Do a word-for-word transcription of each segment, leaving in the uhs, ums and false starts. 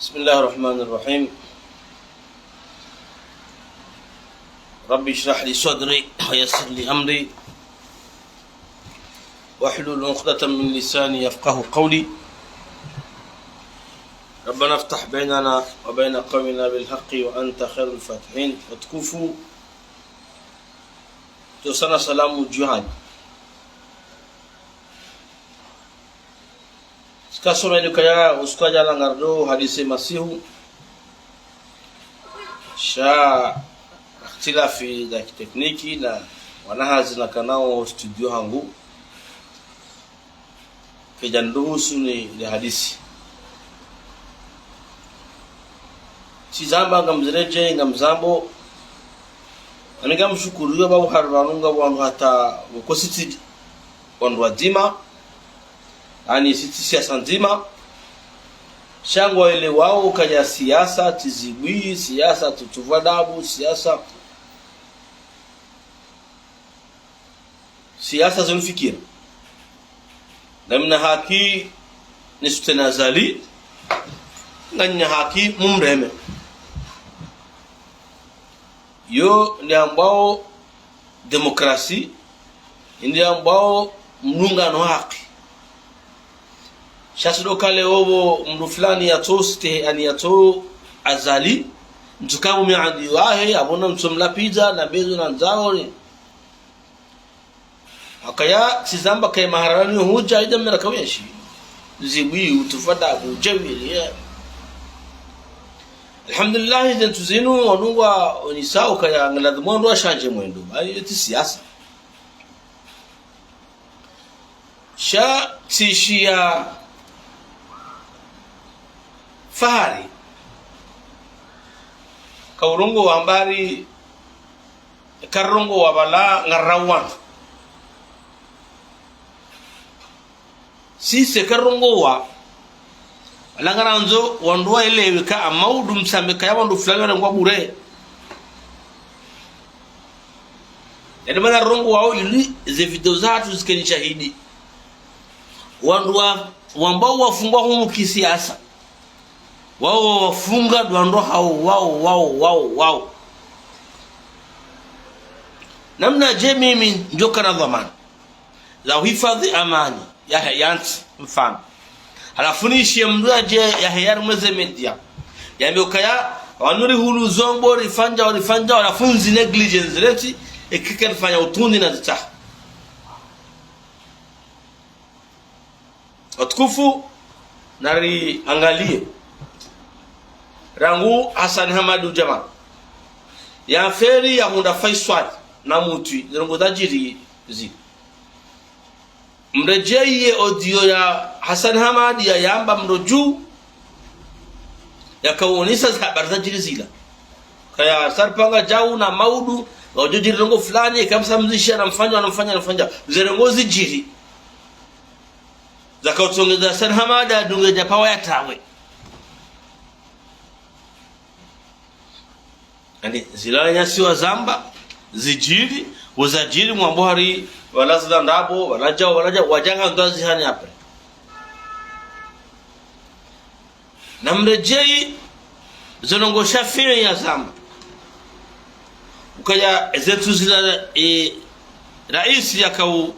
بسم الله الرحمن الرحيم. رب اشرح لي صدري ويسر لي أمري واحلل عقدة من لساني يفقهوا قولي. ربنا افتح بيننا وبين قومنا بالحق وأنت خير الفاتحين. Watukufu, ntsusana salamu djuu hanyu. Sika soma inu kaya usiku wa djana ngardo hadisi masihu. Sha ikhtilafi za kitekniki na wanahazi nakanao studio hangu, kayidja niruhusu nile hadisi. Tsizamba ngamziredjeyi ngamzambo. Nami ngamshukuru yo babu hari pvanu ngapvo wandru hata woko sitidi, wandru wadzima, yaani sitidi siasa ndzima. Sha ngwaelewao kaya siasa tsi zibwi, siasa tsi utuvu adabu, siasa, siasa zinu fikira. Ngamina haki nisutene Azali, ngamina haki mumreme. Yo nde yambwao demokrasi, nde yambwao mlungano haki. Sha tsi ndo kale opvo mndru fulani yatsousutene, yaani yatsou Azali, ntsu kapvo miadi wahe, apvo na ntsu mlapvidza, na bezo na ndzaore. Hakaya tsizamba kaye maharani hudja, idja mera kawenshi. Zibwi, utuvu adabu, djawili, ya. Alhamdulillah, zentsu zinu, wandru ngwaonesao kaya ngilazimu wandru washandje mwendo. Ayi, tsi siasa. Sha tsishiya fahari. Kaurongowa mbali, karongowa pvala ngarauwandru. Sisi karongowa, pvala ngarandzo wandru waelewe ka amaudu msambe kaya wandru fulani warengwa bure. Yaani mana rongowa wao ili ze video zahatru zikeni shahidi. Wandru wa, wambao wafungwa hunu kisiasa, wao wafunga ndo wandru hao, wao, wao, wao, wao. Namnadje mimi ndjokana dhwamana za uhifadhwi amani yahe yantsi, mfano. Halafu nishiye mndru yadje yahe yarimweze media yambe ukaya wanu rihulu zombo, rifanya, rifanya, halafu nzi négligence reti, ekike rifanya utundi na zitsaha. Watukufu, nariangaliye. Rangu Hassan Hamadi Djamal, ye affaire ya hundra Faisal na Mutwi, zirongowa zadjiri zi. Mredjeyi ye audio ya Hassan Hamadi yayamba mndru dju, yakaonesa ze habari zadjiri zila. Kaya saripanga djau na maudu, ngudjo djiri ndrongoo fulani, kamsa mzisha na mfanya, na mfanya, na mfanya. Ze ndrongoo zidjiri. Zakautsongeza Hassan Hamadi adunge djapawa yatawe. Yaani, zila nyasi wazamba, zidjiri, wazadjiri mwambo hari, pvala zila ndrabo, pvala djau, pvala djau, wadjanga ndo zihani après. Namredjeyi, ze ndrongoo Shafii yazamba. Ukaya zentsu zila, e, raisi yakau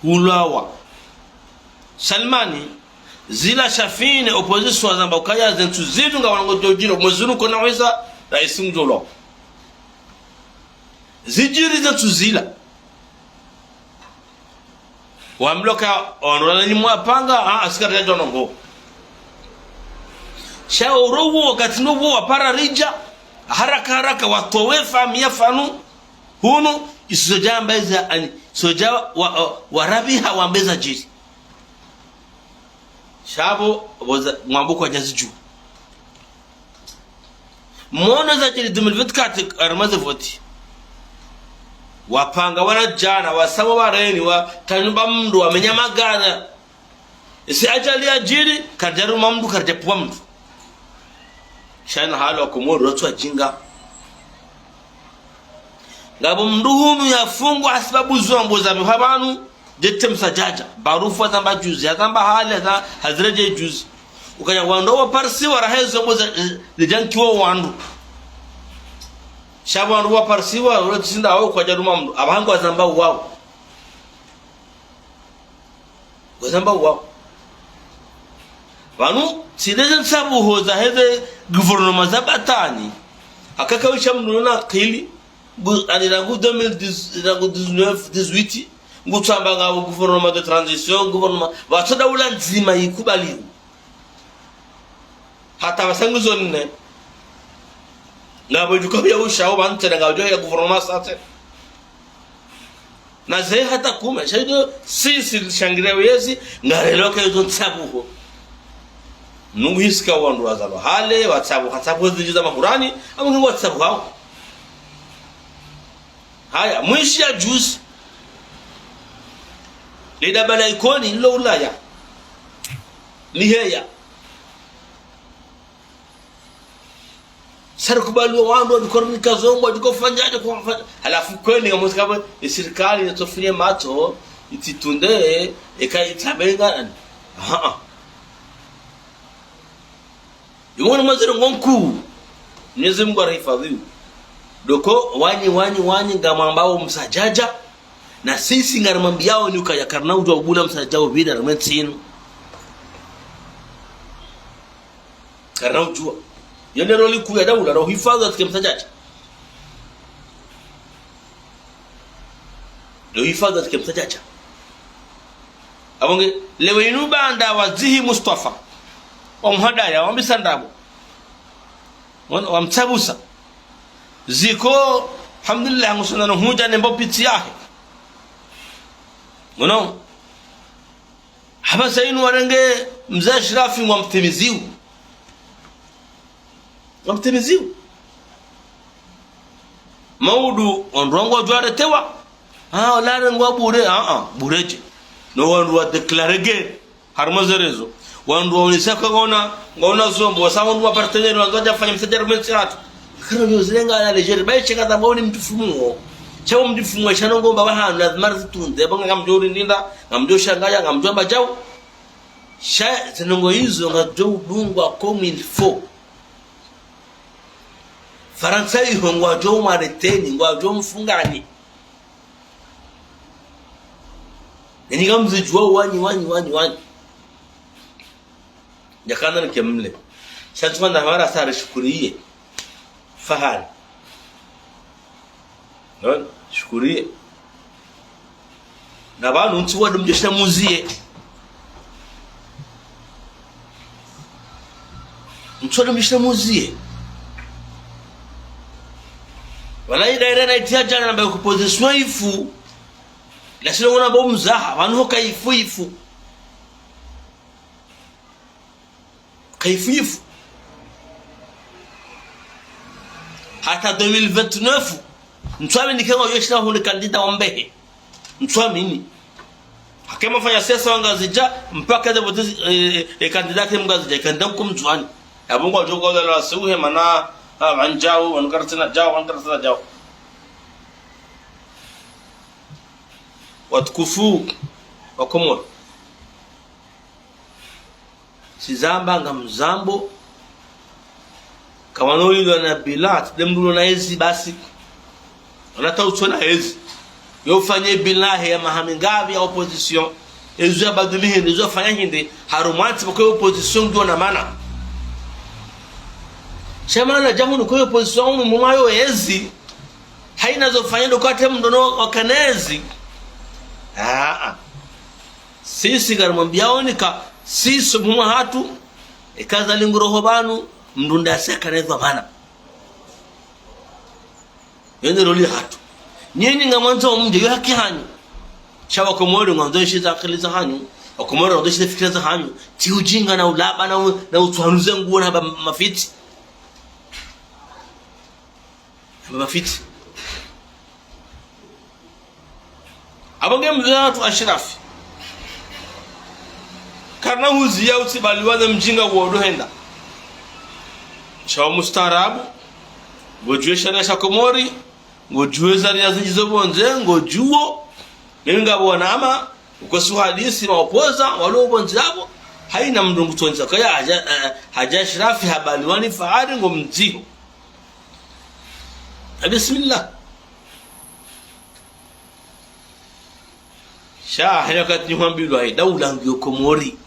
hulawa Salmani, zila Shafii ne opposition wazamba ukaya zentsu zinu ngwao ngudjo djiri, mwezi unu kona weza, raisi ngudjo ulawa. Zidjiri zentsu zila. Wamloka, ono la nyi mwapanga, ah, asikari ya djono ngo. Sha oro wo, wakati no wo wapara ridja, haraka haraka watowe famiyi ya fanu, hunu, izo djamba eza, yaani, izo dja wa, wa, warabiha wambe zadjiri. Sha pvo, pvo za, mwambo kwadja zidjuwa. Mwono zadjiri deux mille vingt-quatre, harimwa ze voti. Wapanga wanadjana, wasaba wareni, watranyumba mndru, wamenya magana. Isi ajali yadjiri, karidjaruma mndru, karidjapvuwa mndru. Sha inu hali wakomori watsu wadjinga. Ngapvo mndru hunu yafungwa hasibabu zombo za mihwabanu, djete msadjadja. Barufu hazamba juzi, hazamba hali, haza, haziredjeyi juzi. Ukaya wandru waparisiwa raha ze zombo za, eh, zijankiwa wandru. Sha wandru waparisiwa, ule tsinda wao kwadjaruma mndru. Apvaha ngwazambao wao. Ngwazambao wao. Pvanu, tsi ndeze ntsabuho zahe ze gouvernement za batwali. Akaka wisha mndru na akili, ngu, ani rangu deux mille dix, rangu dix-neuf, dix-huit, ngutsamba ngapvo gouvernement de transition, gouvernement, pvatsu daula ndzima yikubaliwa. Hata pvasa ngizo nne. Ngapvo djuka pvya usha, o pvanu tsena ngapvo djuka ya gouvernement sa tsena. Na ze hata kume, sha izo sisi shangire wezi, ngarelo ke izo ntsabuho. Nungu hisika wandru wazalwa hale, watsabuha, tsabuho zidji za mahurani, amu ngingo watsabuhao. Haya, mwishi ya juzi. Lidabala Ikoni, lilo Ulaya. Liheya. Sari kubaliwa wandru, wadjiko rinika zombo, wadjiko fanya, wadjiko fanya. Halafu kweli, ngamwonesa kamba, ye sirikali, yatsofunie matso, itsitunde, eka itsabenga, nani. Aha. Yumwe ni mwaziri ngo nkuu. Mwenyezi Mungu arihifadhi. Doko, wanyi, wanyi, wanyi, ngamwambao msadjadja. Na sisi ngarimwambiao ni ukaya karina udjuwa ubula msadjadja upvira na mwentsinu. Karina udjuwa. Yo nde roli kuu ya daula, ro hifadhi yatike msadjadja. Ro hifadhi yatike msadjadja. Apvo nge, lewo inu baanda wazihi Mustafa. Wamhadaya, wambisa ndrabo. Wana, wamtsabusa. Ziko, alhamdulillah, ngusonda no hudja ne mbo pitsi yahe. Ngono. Hapvasa inu warenge mze Ashirafi ngwamtimiziu. Ngwamtimiziu. Maudu, wandru wangu wadjuwa retewa. Ah, wala rengwa bure, ah, ah, bure dje. No wandru wa déclaré guerre. Harumwa ze réseaux. Wandru waonesa ka ngwaona, ngwaona zombo, wasa wandru wa partenaire, wandru wadja fanya msadjadja harumwa entsi hatru. Kana nyo zirenga à la légère, bayi shenga za mbaoni mdrufumuo. Sha wo mdrufumuo, sha ndrongoo mbapvi hanu, lazima rizitunde, apvo ngamdjo urindinda, ngamdjo shangaya, ngamdjo amba djau. Sha, ze ndrongoo izo, ngadjo udungwa comme il faut. Farantsa iho, ngwadjo mwareteni, ngwadjo mfungani. Neni ngamzidjuwa wanyi, wanyi, wanyi, wanyi. Ndjakana nike mle. Sha tsukana mara sa rishukuriye. Fahari. Non, shukuriye. Na pvanu ntsu wandru mdjeshina muziye. Ntsu wandru mdjeshina muziye. Wala ida irena itiya djana namba opposition ifu. La silo ngona bo mzaha, pvanu hoka ifu ifu. Kaifu ifu. Hata deux mille vingt-neuf, ntsuamini kengo yoshina hule candidat wa mbehe. Ntsuamini. Hake mafanya siasa wa Ngazidja, mpaka de vote, eh, eh, eh, candidat ke Mngazidja, candidat ku Mndzuani. Ya bongo djoko la la suhe mana, ah, wandjau, wanu karatsina djau, wanu karatsina djau. Watukufu wa Komori. Sizamba ngamzambo. Kamwano ulilwa na bilan, tsi de mndru ulo na ezi basi. Ona ta utso na ezi. Yo fanye bilan he ya maha mingapvi ya opposition. Ezo ya baduli hindri, ezo ya fanya hindri. Harumwa ntsi pvoko opposition ngiyo na mana. Sha mana djamu nuko opposition unu mumwayo ezi. Haina zo fanya ndo kwate mndru no wakana ezi. Ah, ah. Sisi ngarimwambiao nika, sisi mumwa hatru, eka zalinguro ho pvanu, mndru nda seka ne dhwamana. Yo nde roli hatru. Nyinyi ngamwandzo mdje, yo haki hanyu. Sha wa Komori ngamwandzo ishiza akili za hanyu. Wa Komori ngamwandzo ishiza fikira za hanyu. Tsi ujinga na ulaba na u-, na utsuhanuze nguo na hamba mafitsi. Hamba mafitsi. Apvo nge mze hatru Ashirafi. Karina huziya utsi baliwa ne mdjinga wo ndo henda. Sha wo mustaarabu. Ngodjuwe sharia sha Komori. Ngodjuwe zariya zindji zo pvondze. Ngodjuwo. Mimi ngapvo wanama. Ukosi uhadisi maopoza. Walo pvondze apvo. Haina mndru ngutsonesa kaya hadja, eh, hadja Ashirafi habaliwa ni Fahari ngo mdziho. Ah, bismillah. Sha, haya wakati nihwambilwa, e daula ngiyo Komori.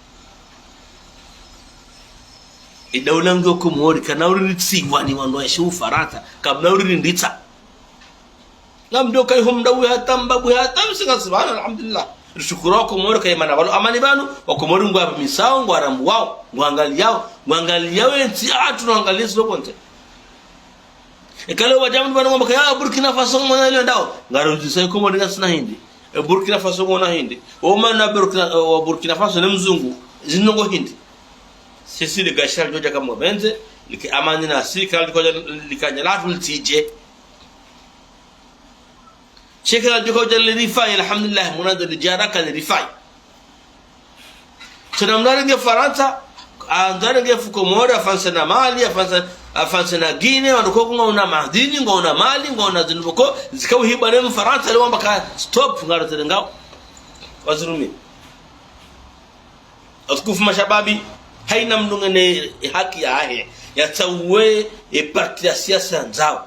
E daula ngiyo Komori, kana uri ritsiwa ni wandru waenshi Ufarantsa, kamna uri rinditsa. Ngamdjo kaya ho mdru hata mbabu hata msinga subhana, alhamdulillah. Rishukuru Wakomori kaya mana pvalo amani pvanu, Wakomori ngwa pvamisao, ngwa rambuwao, ngwa angaliyao, ngwa angaliyao, entsi yahatru no angaliyao zilo pvondze. Eka leo wadja mndru pvanu ngwamba kaya Burkina Faso mwana leo ndawo. Ngaro djisa Komori ngasina hindri. E Burkina Faso ngona hindri. O mana Burkina, o Burkina Faso ne mzungu, zinu ngo hindri. Sisi le gashira lodja kamwe pvendze, like amani na si, kala likoja, likaja latru litsidje. Shekela likoja lirifai, alhamdulillah, mwana ndo lijara ka lirifai. Tsena mndru arenge Farantsa, a, mndru arenge fu Komori, afanyise na Mali, afanyise, afanyise na Guinée, wandru koko ngwauna madini, ngwauna mali, ngwauna zindru pvoko, zikauhibwa ne Mfarantsa, leo wamba ka stop, ngaro zirengao. Wazirumi. Watukufu mashababi, haina mndru ngena e haki yahe, yatsauwe e parti ya siasa yandzao.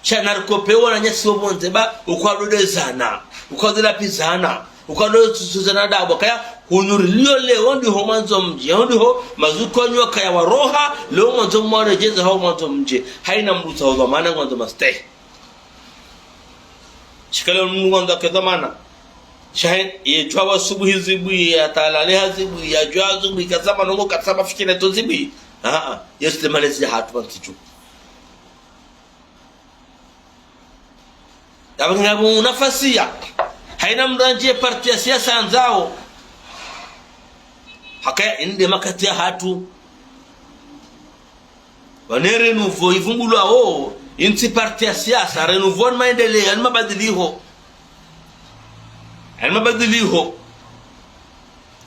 Sha narikope wananyasi wo pvondze ba, ukwadodezana, ukwadolapvizana, ukwadotsusuzana dabo, kaya, hunu rilio leo ndiho mwandzo mdje, ndiho mazukonyo kaya waroha, leo mwandzo mwaredjeza hao mwandzo mdje, haina mndru tsaudhwamana ngwandzo mastehi. Shikale mndru ngwandzo ke dhwamana. Sha haina, ye djuwa asubuhi zibwi, yatalale ha zibwi, yadjuwa zibwi, katsamba ndrongo, katsamba fikira to zibwi. Ah, ah, yesu le malezi yahatru pvantsi dju. Yapvo ngapvo nafasi ya. Haina mndru andjiye parti ya siasa yandzao. Hakaya inde makati yahatru. Wane renouveau ivumbulwao, intsi parti ya siasa, renouveau ni maendeleo, ni mabadiliho. Ni mabadiliho.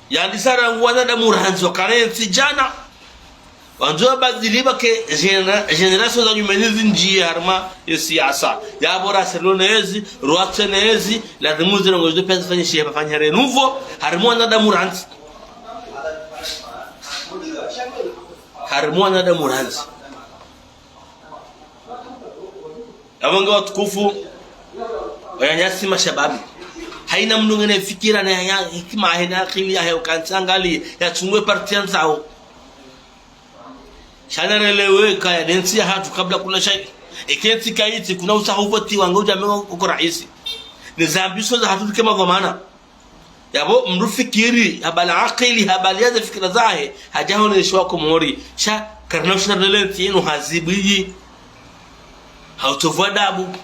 Yandisa rangu wanadamu randzi wakana entsi djana. Wandzo wabadili pvake généra-, génération za nyumeni zindjiye harimwa ye siasa. Yapvo rasi rilo nezi, rwatse nezi, lazimu zindrongo zizo pia zifanyishihe pvafanyishihe renouveau, harimwa wanadamu randzi. Harimwa wanadamu randzi. Yapvo nge watukufu, wananyasi mashababi. Haina mndru ngena fikira na ya hikima yahe na akili yahe ukantsi angali yatsunguwe parti yandzao. Sha narelewe kaya ne ntsi yahatru kabla kula shay. Eka entsi kayitsi kuna utsaha uvotiwa nge udja mengo uko raisi. Ne zambiso zahatru rike madhwamana. Yapvo mndru fikiri, habali akili, habali yaze fikira zahe, hadja honesha Wakomori. Sha, karina ushinda rile ntsi yinu ha zibwi. Ha utovu wa dabu.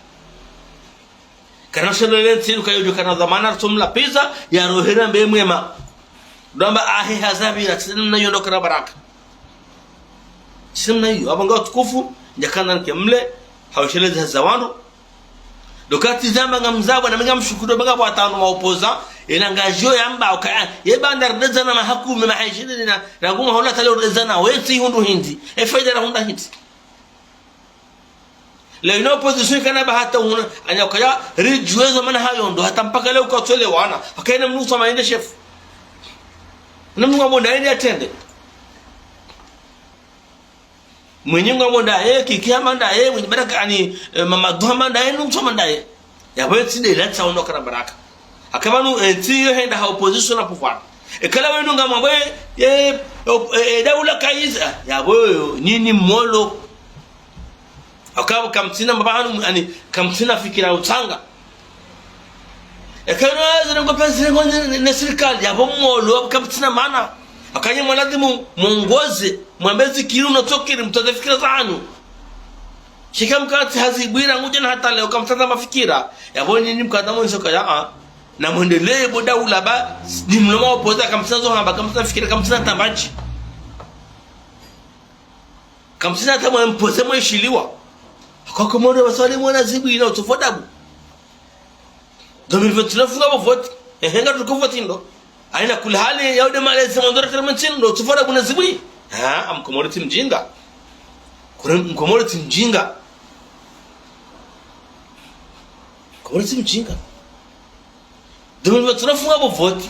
Karina ushinda rile ntsi yinu kayodjo kana dhwamana, ritsomlapviza, yarohere mbe mwema. Ndo amba ahe hazapvira, tsi namna iyo ndo kana baraka. Tsi namna iyo, yapvo nge watukufu, ndjakana nike mle, ha ushelezi haza wandru, ndo kati zamba ngamzabwa na mi ngamshukuru ba ngapvo watano maopoza, ena ngazidjo yamba, uka, ye ba ndarideza na mahakume, maha ishirini na, na nguma hola tale urideza na, wentsi hundru hindri, e faida rahundra hindri. Leo ina opposition kana ba hata huna, anya ukaya, ridjuwe zo mana hayo ndo, hata mpaka leo kwatswelewana, paka ina mndru usoma ende shefu. Ina mndru ngwambo ndaye yatrende. Mwinyi ngwambo ndaye, Kiki hama ndaye, Mwinyi Baraka ani, eh, Mamadu hama ndaye, Nuhu hama ndaye. Yapvo entsi nde latsa uno kana baraka. Haka pvanu, eh, entsi iyo henda ha opposition na pouvoir. Eka leo wenu ngamwambo, eh, eh, op-, eh, eh, daula kayiza. Yapvo, nyinyi molo. Haka kamtsina mapvahanu, ani, kamtsina fikira utsanga. Eka inu zirengwa pia zirengwa ne, ne, ne sirikali, yapvo molo, kapvatsina mana. Haka nyi mwalazimu, mwongoze, mwambe zikiri, unatsokiri, mtoze fikira zahanyu. Shika mkatsi hazibwira, ngudja na hata leo, kamtsina mafikira. Yapvo nyinyi mkata mwonesa kaya, ah, na mwendelee bo daula ba, ni mlo maopoza, kamtsina zo hamba, kamtsina fikira, kamtsina tambaji. Kamtsina hata mwe mpoze mwe ishiliwa. Kwa Komori waswali mwana zibwi ina utovu wa dabu. Deux mille vingt-neuf ngapvo voti. Ehe, ngatsuko voti ndo. Haina kula hali ya ude malezi mwandzo ratere mwe ntsi ndo utovu wa dabu na zibwi. Ha, a Mkomori tsi mjinga. Kure Mkomori tsi mjinga. Mkomori tsi mjinga. Deux mille vingt-neuf ngapvo voti.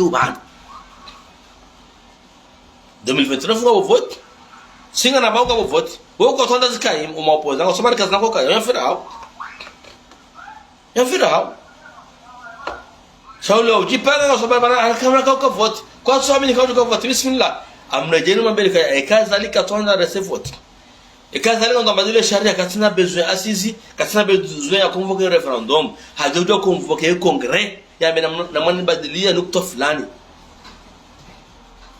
ubaha. Deux mille vingt-neuf ngapvo vote. Sisi ngapvo ngapvo vote. Wewe uko tonda zikayi, uma opposant, ngosoma kazi nako kayi, ya fira hao. Ya fira hao. Shauli udjipanga ngosoma bana, anakamna kauka vote. Kwatsu amini kauka vote, bismillah. Amna djeni mambeli kaya, eka Azali katonda rese vote. Eka Azali ngwandza mbadili sharia, katsina besoin assises, katsina besoin ya convoquer référendum. Hadja udjo convoquer congrès, yambe namna, namna nibadilia nukta fulani.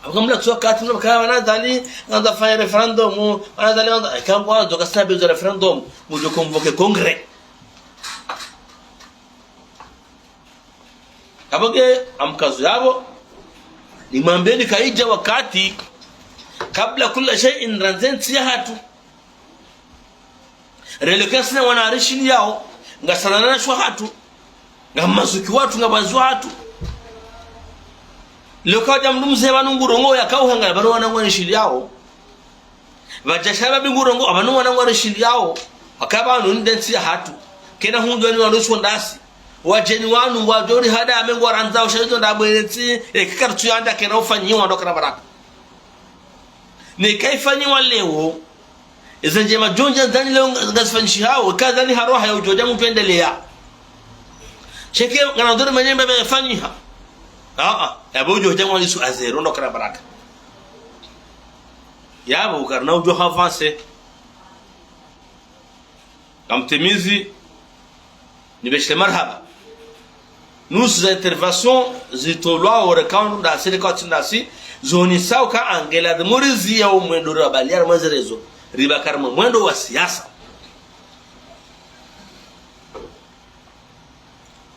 Apvo kamla kuswa kati mna kaya wana Azali, ngwandza fanya référendum, wana Azali ngwandza, eka ngwandzo katsina besoin référendum, mudjo convoquer congrès. Apvo nge amkazo yapvo, nimwambeni kayidja wakati, kabla kulla shay'in, randze ntsi yahatru. Relekeana wana rishiliyao, ngasina na shwa hatru, ngamazuki watru, ngabazi watru. Leo kawadja mndru mze pvanu ngurongoa yakauhanga, pvanu wana ngwarishiliyao. Pvadja shababi ngurongoa, pvanu wana ngwarishiliyao. Wakaya pvanu nde ntsi yahatru. Kena hundru ni wandru shondasi. Wadjeni wanu, wadjori hada amengo warandzao, shahidjo nda bwele ntsi, eka kartsu yanda kena ufanyiwa ndo kana baraka. Neka ifanyiwa leo, eze ndjema djondja zani leo ngazifanyishihao, eka Azali haroha ya udjo dja mutsu endelea. Sheke, ngana ndori manyembe mefanyiha. Aa, yapvo udjo dja mwalisu azero ndo kana baraka. Yapvo ukarina udjo avancer. Ngamtimizi, nibeshile marahaba. Nusu za intervention zitolwao rekao ndasi, rekao tsi ndasi, zonisao ka angela de murizi ya umwendo rabaliya mwenzerezo, ribakari mwendo wa siasa.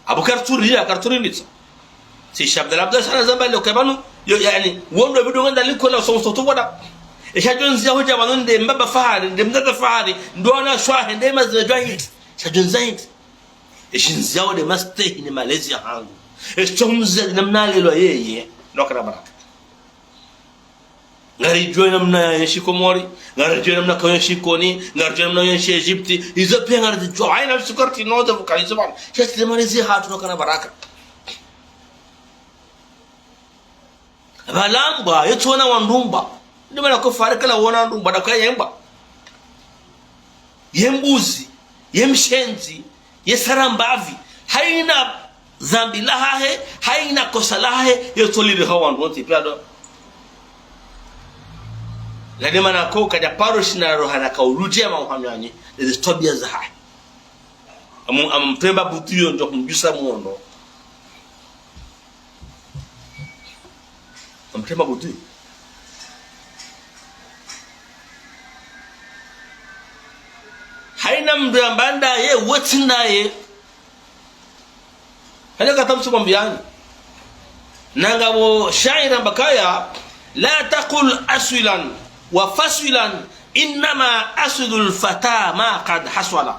Apvo kartsu ria, kartsu rimitsa. Si Sheikh Abdallah Abdallah Sala zamba leo kaya pvanu, yo, yaani, wondo bidu ngwenda liko na somo soto boda. Esha djonzi ya hudja pvanu nde mbaba fahari, nde mdzadze fahari, ndo wana shwahe, nde mazina djwa hindri. Esha djonzi ya hindri. Eshinzi yao nde mastehi ni malezi yahangu. Esho mze namna lelwa yeye, ndo kana baraka. Ngaridjuwa namna ya yenshi Komori, ngaridjuwa namna ka yenshi Ikoni, ngaridjuwa namna yenshi Egypte. Izo piya ngaridjuwa, hayina msukarti noze vuka izo pvanu. Sha tsi nde malezi yahatru ndo kana baraka. Pvalambwa, yetsu wona wandru mba. Ndo mana ko fahari kala wona wandru mba, nda kaya yemba. Ye mbuzi, ye mshenzi, ye sarambavi, hayina dhambi lahahe, hayina kosa lahahe, yetsu liri ha wandru wontsi piya ndo. Lade mana ko kadja paro shina roha na kauludje ya mauhamyani, ezi twabiya zahahe. Amu, amtremba butu yo ndjo kumdjusa mwondo. Amtremba butu. Hayina mndru yamba ndaye, we tsi ndaye. Hale katamso mwambiani. Na ngapvo shairi amba kaya, لا تقل أسولا وفصلا إنما أسود الفتى ما قد حصل.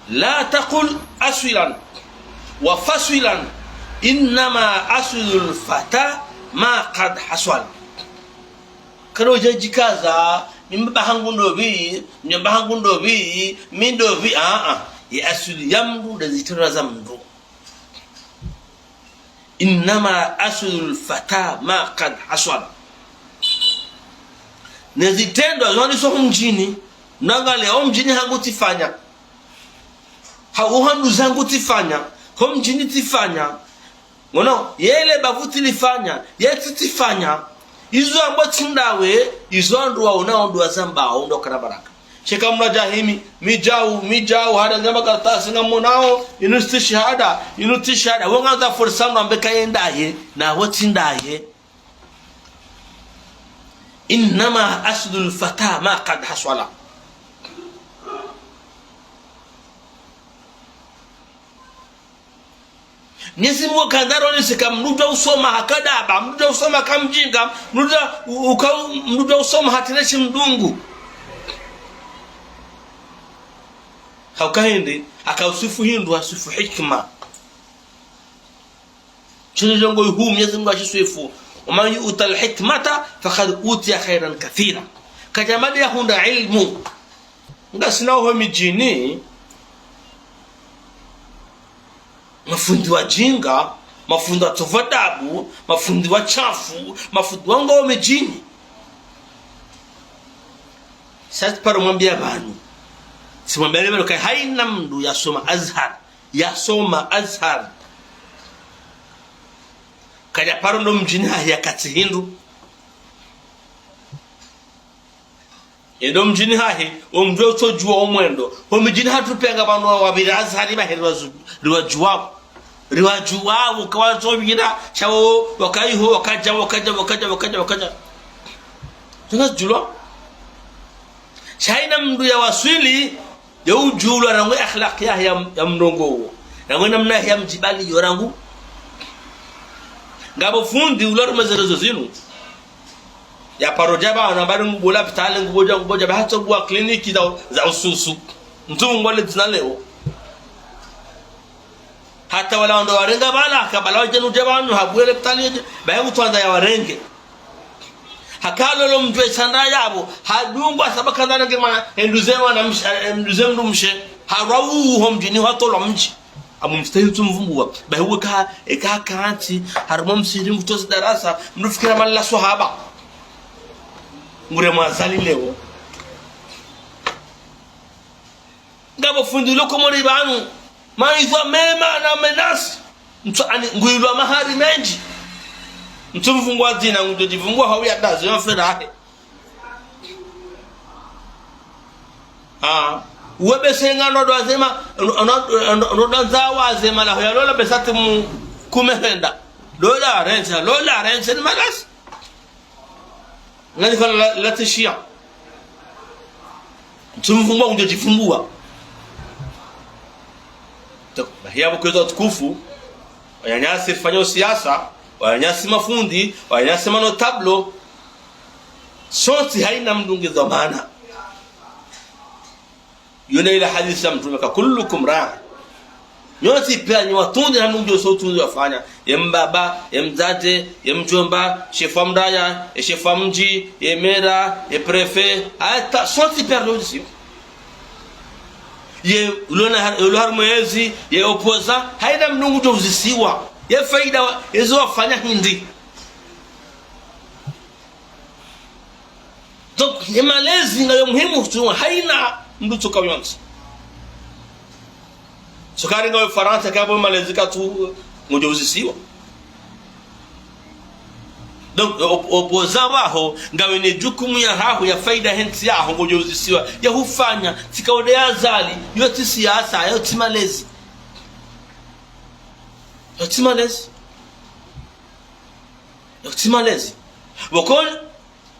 لا تقل أسولا وفصلا إنما أسود الفتى ما قد حصل. Kado djadjikaza, mi mbaba hangu ndopvi, mdjomba hangu ndopvi, mi ndopvi, a-a. Ye aswili ya mndru nde zitrendwa za mndru. إنما أسود الفتى ما قد حصل. Ne zitrendwa zo ndizo ho mdjini, nangale ho mdjini hangu tsifanya. Ha uhandu zangu tsifanya, ho mdjini tsifanya. Ngono, yele bavu tsilifanya, ye tsi tsifanya. Izo ambao tsi ndawe, izo wandru waonao ndo wazambao, ndo kana baraka. Sheka mna djahimi, mi djau, mi djau, hada ngamba karatasi ngamonao, inu tsi shahada, inu tsi shahada. Wo ngandza forsa mna mbe kaye ndaye, na wo tsi ndaye. إنما أسود الفتى ما قد حصل. Mnyezi Mungu kandza ronesa ka mndru udja usoma haka daba, mndru udja usoma haka mdjinga, mndru udja u-, uka-, mndru udja usoma hatrende shi mdungu. Hauka hindri, haka uswifu hindru, haswifu hikima. Shinu ndrongo ihu Mnyezi Mungu hashiswifu. ومن يؤت الحكمة فقد أوتي خيرا كثيرا. Kadjamadi ya hundra ilmu. Ngasina oho midjini, mafundi wadjinga, mafundi watsovu adabu, mafundi washafu, mafundi wangu oho midjini. Sha tsiparo mwambia pvanu. Tsimwambia leo kaya haina mndru yasoma Azhar. Yasoma Azhar. Kadja paro ndo mdjini hahe yakatsi hindru. Yendo mdjini hahe, omndru utsodjua omwendo. Ho midjini hatru pia nga pvanu wapvira Azhari bahe riwazu-, riwadjuao. Riwadjuao, kawatsopvira, shawo, wakaiho, wakadja, wakadja, wakadja, wakadja, wakadja. Tunga djulwa. Sha haina mndru yawaswili, ye udjulwa rangu ye akhlaq ya, ya, ya mndrongo uwo. Rangu ye namna ya mdjibali yo rangu. Ngapvo fundi ula rumezele zo zinu. Yaparo dja pvanu, amba ngubo lapitali, ngubo dja, ngubo dja, bahatso buwa kliniki za, za ususu. Mndru ngwale dzina leo. Hata wala wandru warenga pvala, kabla wadje nudje pvanu, habuwe lapitali yedje, baye mndru wandza yawarenge. Haka lolo mndru etsanda yapvo, hadungwa saba kandza nge mwana, enduze mwana mshe, enduze mndru mshe, harwa uho mdjini hwatolwa mdji. Amu mstahi utsu mvumbuwa, bahi weka, eka kantsi, harumwa msiri mvutozi darasa, mndru fikira mali la swahaba. Ngure mwazali leo. Ngapvo fundi lo Komori pvanu, maizwa mema na menasi. Mtsu ani, nguyilwa mahari mendji. Mtsu mvungwa dzina, ngudjo djivungwa hau ya dazi, ya mfera ahe. Ah. Uwe bese nga no dwa zema, no, no, no, no dwa nza wa zema la hoya lola besa timu kume henda. Lola rensa, lola rensa ni malasi. Ngani fana la, la tishia. Mtsu mvumbuwa ngudjo djivumbuwa. Toko, bahi yapvo kwezi watukufu, wananyasi rifanyao siasa, wananyasi mafundi, wananyasi manotablo, sontsi haina mndru nge dhwamana. Yona ila hadisi ya Mtrume ka, كلكم راع. Nyontsi pia nyi watrundri, hanu ngudjo so utrundri wafanya. Ye mbaba, ye mdzadze, ye mdjomba, shefu wa mdaya, ye shefu wa mdji, ye mera, ye préfet, hata sontsi pia ndo zisiwa. Ye ulo na har-, ulo harumwa ezi, ye opposant, haina mndru ngudjo uzisiwa. Ye faida wa, ezo wafanya hindri. Donc, ye malezi ngayo muhimu kutsiwa haina mndru tsoka yontsi. Sukari ngayo Farantsa, kapvo malezi katsu ngudjo uzisiwa. Donc, op-, opposant waho, ngawe ne jukumu yahaho, ya faida he ntsi yaho, ngudjo uzisiwa. Ya hufanya, tsika ode ya Azali, yo tsi siasa, yo tsi malezi. Yo tsi malezi. Yo tsi malezi. Pvoko,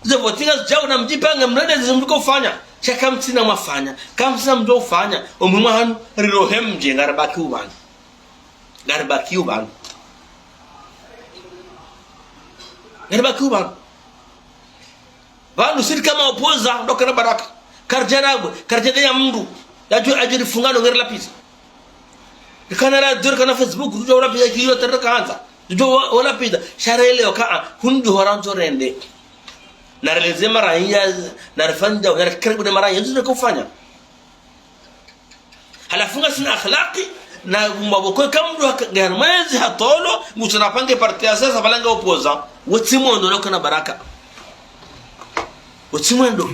ze votinga zidjao na mdjipange mrende zimliko fanya. Sha kamtsina mwafanya, kamtsina mdjo ufanya, omwe mwahanu rirohe mdje, ngaribaki upvanu. Ngaribaki upvanu. Ngaribaki upvanu. Pvanu siri kama opposant, ndo kana baraka. Karidja nagwe, karidja ndeya mndru. Yadjo, yadjo rifunga no ngeri lapisa. Rikana radio, rikana Facebook, rudjo ulapisa kiyo tara kanza. Rudjo wa-, ulapisa. Sha relewa ka, a, hundru horandzo rende. Na releze maraya, na rifanya, na rikaribu ne maraya, ndzo kufanya. Halafu ngasina akhlaki, na maboko ka mndru haka-, ngena mwezi hatolo, ngutsina pange parti ya siasa, pvala nga opposant, wotsi mwendo na kana baraka. Wotsi mwendo.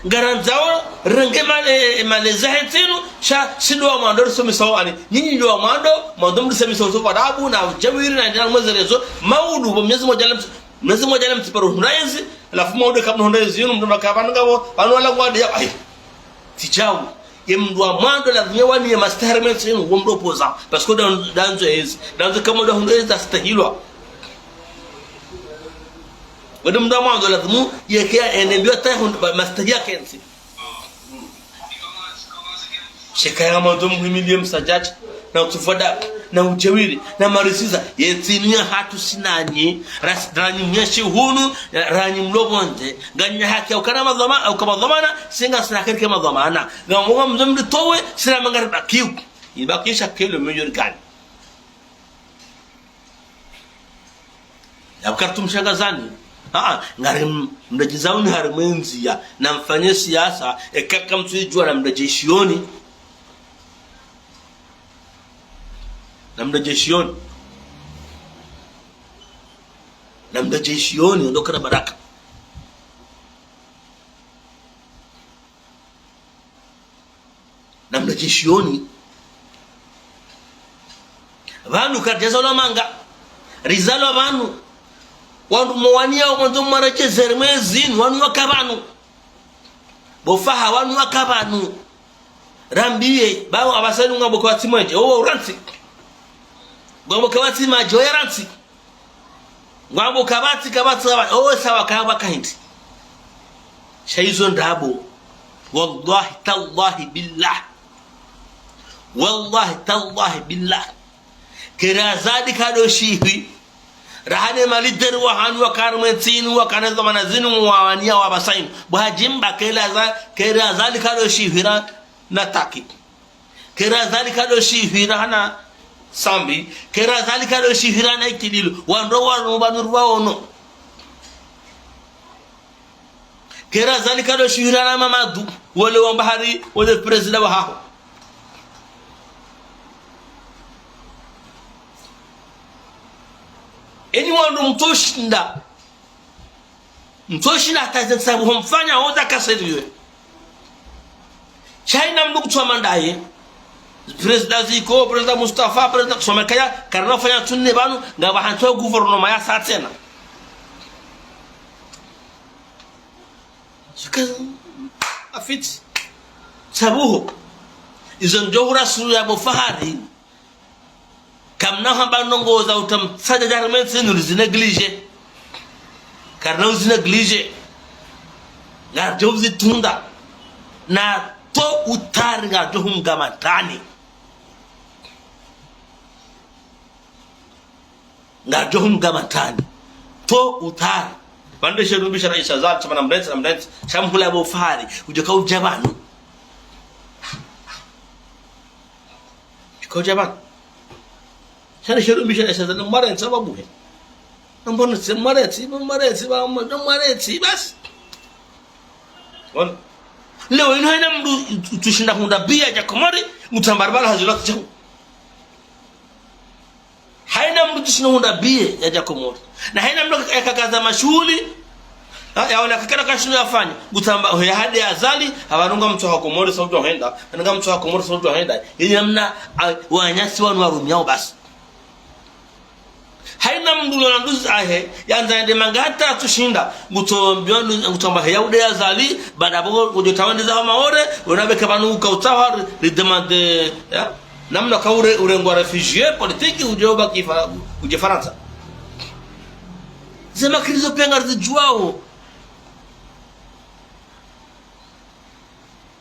Ngarandzao, renge male-, malezi yahe ntsi inu, sha, si ndo wa mwando risomesao ani. Nyinyi ndo wa mwando, mwando mrisomesao zo pvadabu, na ujawiri, na ndina mwezi rezo, maudu, bo mwezi mdzima le ms-, mwezi mdzima le mtsiparo hundra yezi, halafu maudu kamna hundra yezi, yinu mndru nakapvanu ngapvo, pvanu wala ngwade ya, ai. Tsi djawu. Ye mndru wa mwando lazima waniye mastehi harumwa entsi inu, wo mndru opposant. Parce que nda-, ndandzo yezi. Ndandzo kama nda hundra yezi astahilwa. Wende mndru wa mwando lazima yeke ya ene mbio tayi hundra ba-, mastehi ya kentsi. Sheka ya mwando muhimiliye msadjadja, na utufu wa adabu, na ujawiri, na marisiza, ye ntsi inu ya hatru si nanyi, ras-, ranyi mnyeshi hunu, ranyi mlo pvondze, nganyi na haki ya ukana madhwama-, uka madhwamana, si ngasina haki ya madhwamana. Ngamwoga mzo mritowe, si na mangari bakiu. Ibakisha kelo mejori gani. Yapvo karitsumshangazani. Aa, ngari m-, mredjezao ni harumwa endziya, na mfanye siasa, eka kamtsuidjuwa na mredjee shioni. Na mredjee shioni. Na mredjee shioni, ndo kana baraka. Na mredjee shioni. Pvanu karidjazalwa manga. Rizalwa pvanu. Wandru mwaniya wo mwandzo mwaredjeze harumwa entsi inu, wanu waka pvanu. Bo Faha wanu waka pvanu. Rambiye, bawo apvasa inu ngapvo kawatsi mwendje, owo urantsi. Ngapvo kawatsi madji, owo yarantsi. Ngwambo kapvatsi, kapvatsi, kapvatsi. Owe sawa kaya pvaka hindri. Sha izo ndrabo. Wallahi, tallahi, billah. Wallahi, tallahi, billah. Kera Azali kado shihwi. Raha ne maleader wahanu wakana mwentsi inu, wakana dhwamana zinu mwawaniya wapvasa inu. Bo hadjimba kera Aza-, kera Azali kado shihwi ra na taki. Kera Azali kado shihwi ra hana Sambi, kera Azali kado shihwi ra na Ikililou, wandru wanu pvanu ruwaono. Kera Azali kado shihwi ra na Mamadu, wole wamba hari, wole prezida wahaho. Enyi wandru mtsoshinda. Mtsoshinda hata ze ntsabuho mfanya, oza kaseriwe. Sha hayina mndru kutsoma ndaye. Prezida Ziko, prezida Mustafa, prezida kusoma kaya, karina ufanya tsunne pvanu, ngapvo hantsi gouvernement ya sa tsena. Suka, afiti. Ntsabuho. Izo ndjo hura suru ya bo Fahari. Kamna hamba ndrongoo za utamsadja djarmentsi inu rizinégligé. Karina uzinégligé. Ngaridjo uzitunda. Na tôt ou tard ngaridjo humgama ndani. Ngaridjo humgama ndani. Tôt ou tard. Pvandre sherumbisha na Isa Azali, tsamba na mrentsi, na mrentsi. Sha muhula bo Fahari. Udjo ka udja pvanu. Udjo ka udja pvanu. Sha ne sherumbisha na Isa Azali, mrentsi sababu he. Mbona tsi mrentsi, mrentsi, mrentsi, basi. Bona. Leo inu hayina mndru utsushinda hundra biya dja Komori, ngutsamba ribala hazila kudjahu. Hayina mndru utsushinda hundra biya dja Komori. Na hayina mndru yakakaza mashuhuli, ha, yaona kakana kashinu yafanya. Ngutsamba, ohe ya hade Azali, hapvanu ngamtsoha Komori sa udjo henda, ngamtsoha Komori sa udjo henda. Ili namna, a, wananyasi wanu warumiyao basi. Hayina mndru lona nduzi zahe, yandza yende manga hata atsushinda, ngutsombia ndu-, ngutsamba he ya ude Azali, baada pvo ngudjo tawendeza ho Maore, wena beka pvanu uka utsaha, ri-, ridemande, ya? Namna ka ure-, urengwa réfugié politique, udjo baki fa-, udje Farantsa. Ze makrizo pia ngarizidjuwao.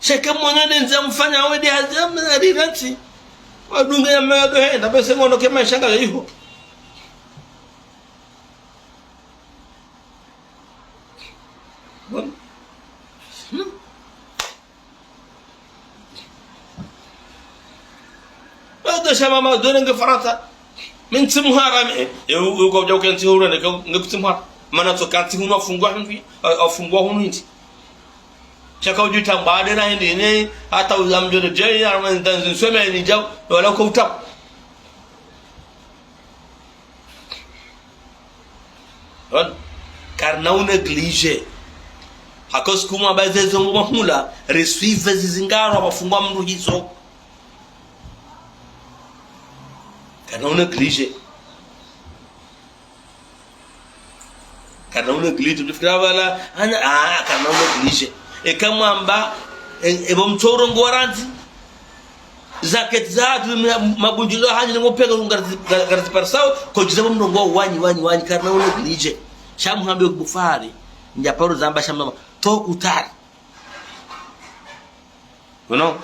Sheke mwana ne nza mfanya wende hazi ya mna rirati. Wadunga ya mna dohe, na bese ngono ke maisha nga yiho. Bon. Hmm. Ado sha mama, dole nge Farantsa. Mi ntsi muhara, mi, e, e, u, u, ko, ko, ntsi huru, ne, ko, nge kutsi muhara. Mana tso ka ntsi hunu afungwa hunu, a, afungwa hunu ntsi. Shaka udjuta mbade na hindi, ne, hata uza mdjoro djeri, ya, mwe, ndanzi nsweme, ni djau, wala ko utabu. Bon. Karina u négligé. Hako siku mwa baze zo mwa hula, resuive zizingaro, wafungwa mndru hizo. Karina u négligé. Karina u négligé, mdru fikira pvala, ana, ah, karina u négligé. Eka mwamba, e, e, bo mtsoro ngo waranzi. Zaketi za atu, ma, mabundjilo hanyi, ngo pega, ngarizi, ngarizi parisao, ko djiza bo mrongo wanyi, wanyi, wanyi, karina u négligé. Sha muhambe kubufari, ndja paro zamba sha mama, to kutari. Uno?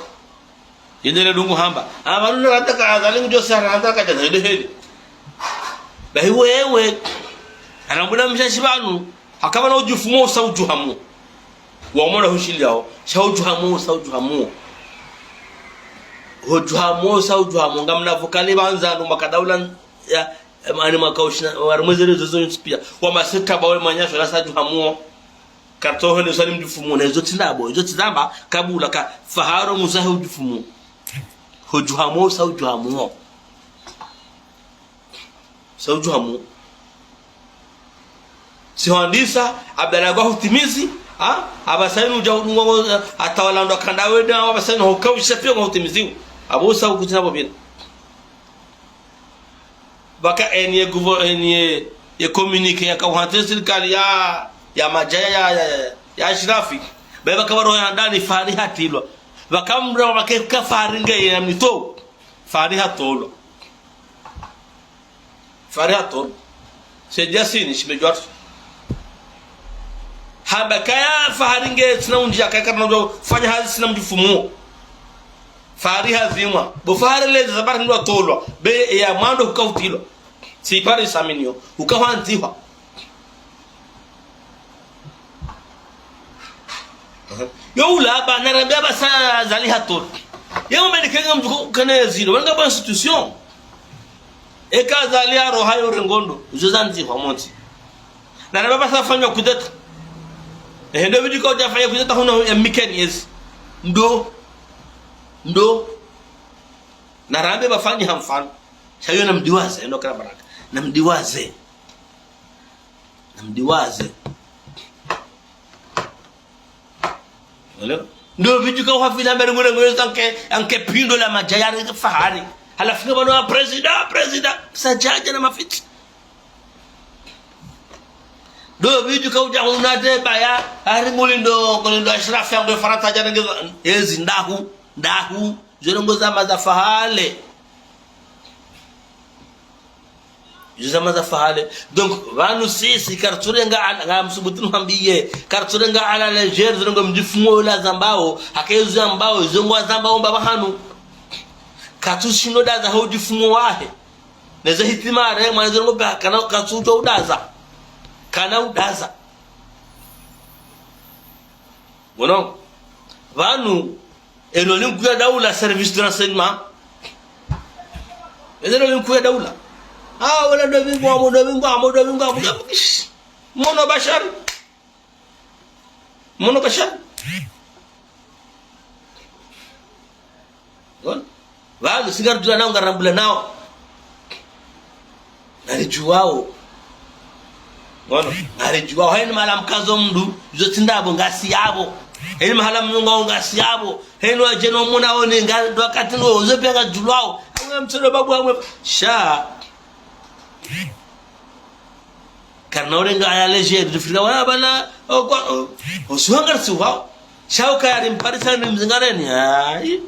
Yendele dungu hamba. Ah, pvanu na rataka Azali ngudjo sara, rataka djana, yende heli. Bahi wewe. Anambula mshashi pvanu. Hakaba na udjufumo usa udjuhamu. Wa umona hushili yao. Sha udjuhamu usa udjuhamu. Udjuhamu usa udjuhamu. Ngamna vukali pvandza, no makadaula ya, em, ani makaushina, warimwezere zozo ntsi pia. Wa maseta bawe manyasho, la sa udjuhamu. Kartsoho ne usani mdjufumo, ne zo tsi ndapvo, zo tsi zamba, kabula ka faharo muzahe udjufumo. Udjuhamu usa udjuhamu. Sa udjuhamu. Si hwandisa, abdala kwa hutimizi, ha? Aba sainu uja udungo, atawala ndo kanda wenda, aba sainu hukau shefi kwa hutimizi. Abo usa ukutina bo bina. Pvaka enye gouver-, enye, ye communiqué ya kauhantse sirikali ya, ya madjaya ya, ya, ya, ya Ashrafi. Bae pvaka pvaro ya ndani Fahari hatilwa. Pvaka mdru wa pvake ka Fahari nge ye ya mito. Fahari hatolwa. Fahari hatolwa. Said Yasin, shime djwatu. Hamba kaya Fahari nge tsina undji ya kaya karina udjo fanya hazi tsina mdjufumo. Fahari hazimwa. Bo Fahari leze zabari ndo atolwa. Be ya mwando huka hutilwa. Si pari saminio. Huka hwandzihwa. Yo ula aba, narambia aba sa Azali hatolwa. Yo mbe ni kenga mdjuko kane zilo. Wanga bo institution. Eka Azali ya roha yo rengondo. Uzo zandzihwa montsi. Narambia aba sa fanywa kudeta. Eh, ndo bidjuka uja fanya kudeta huna ya mikeni ezi. Ndo. Ndo. Narambia aba fanyi ha mfano. Sha yo namdiwaze, ndo kala baraka. Namdiwaze. Namdiwaze. Hello? Ndo bidjuka uhafila mbele ngule ngule zanke, anke pindo la madjaya ya Fahari. Halafu nge pvanu wa président, président. Sa djadja na mafiti. Ndo bidjuka uja huna deba ya, hari mulindo, mulindo Ashrafi ya ngwe Farantsa djana nge, ezi ndahu, ndahu. Zo ndrongo zama za Fahari. Zo zama za Fahari. Donc, pvanu sisi, kartsurenga ala, nga msubutu nuhambiye, kartsurenga ala légère, zo ndrongo mdjufumo ula zambao, hake zo zambao, zo ngwa zambao mba pvahanu. Katsushindo daza ho udjufumo wahe. Neze hitima re, mwana zo ndrongo pia, kana katsudjo udaza. Kana udaza. Ngono, pvanu, elo linkuu ya daula service de renseignement. Elo linkuu ya daula. Ah, wala ndo bingu amo, ndo bingu amo, ndo bingu amo. Mono Bashar. Mono Bashar. Ngono. Pvanu, si ngaridjula nao, ngarambula nao. Ngaridjuwao. Ngono. Ngaridjuwao. Hayini mahala mkazo mndru, izo tsi ndapvo, ngasi yapvo. Hayini mahala mnyonga ngasi yapvo. Hayini wadjeno muna oni, nga, wakati no, izo pia ngaridjulwao. Amwe mtsodo babu amwe. Sha. Karina urenga ala légère, dufirika wana bala, o, kwa, o, o, suhanga risi wao. Sha ukaya rimparisa ni mzingareni, ayi.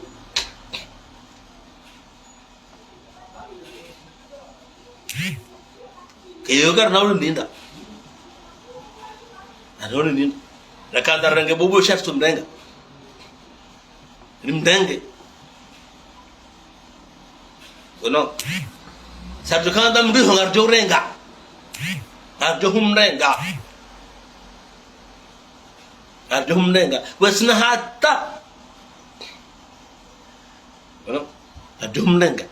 Keyo karina uri ninda. Karina uri ninda. Rakanda renge bubu sha tumrenga. Rimrenge. Ngono. Sha ridjo kandza mndru iho ngaridjo urenga. Ngaridjo humrenga. Ngaridjo humrenga. Wesina hata. Ngono. Ngaridjo humrenga.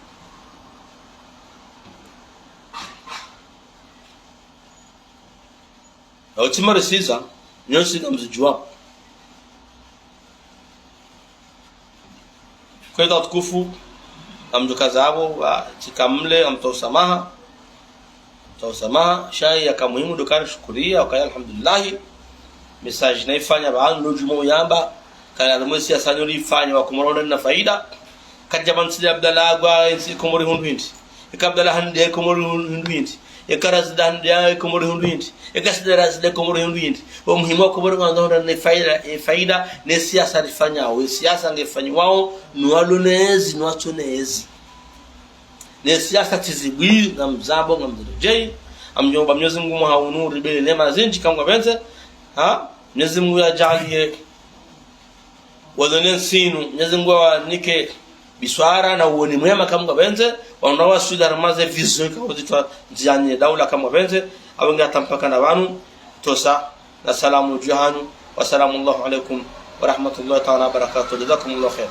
Au tsi mara siza, nyontsi ngamzidjuwa. Kwezi watukufu, ngamdjo kaza apvo, wa, tsi kamle, ngamtsaho usamaha. Ngamtsaho usamaha, sha yaka muhimu ndo ukaya nishukuriya, ukaya alhamdulillahi. Message nayifanya pvanu, ndo djumwa uyamba, kana rimwe siyasa nyo rifanya, wakomori wandani na fayida. Kadja pvanu tsi le Abdallah agwa, entsi Komori hundru hindri. Eka Abdallah hande Komori hun-, hundru hindri. Eka Razida hande Komori hundru hindri. Eka Said Razida Komori hundru hindri. Wo muhimu wa Komori ngwandza hundra ne fayida, e fayida, ne siyasa rifanyao. E siyasa ngefanyiwao, no walo ne ezi, no watso ne ezi. Ne siyasa tsi zibwi, ngamzapvo, ngamziredjeyi. Ngamdjomba Mwenyezi Mungu mwaha unu, ribele neema zindji, kamwe pvendze. Ha? Mwenyezi Mungu yadjaaliye walo ne ntsi inu, Mwenyezi Mungu yawanike biswara na uwoni mwema kamwe pvendze, wandru waswili harumwa ze vision ikao zitswa ndziani ye daula kamwe pvendze, awe nge hata mpaka na pvanu, tosa, na salamu dju hanyu, wassalamu alaikum warahmatullahi taala wabarakatuh, jazakumullahu khair.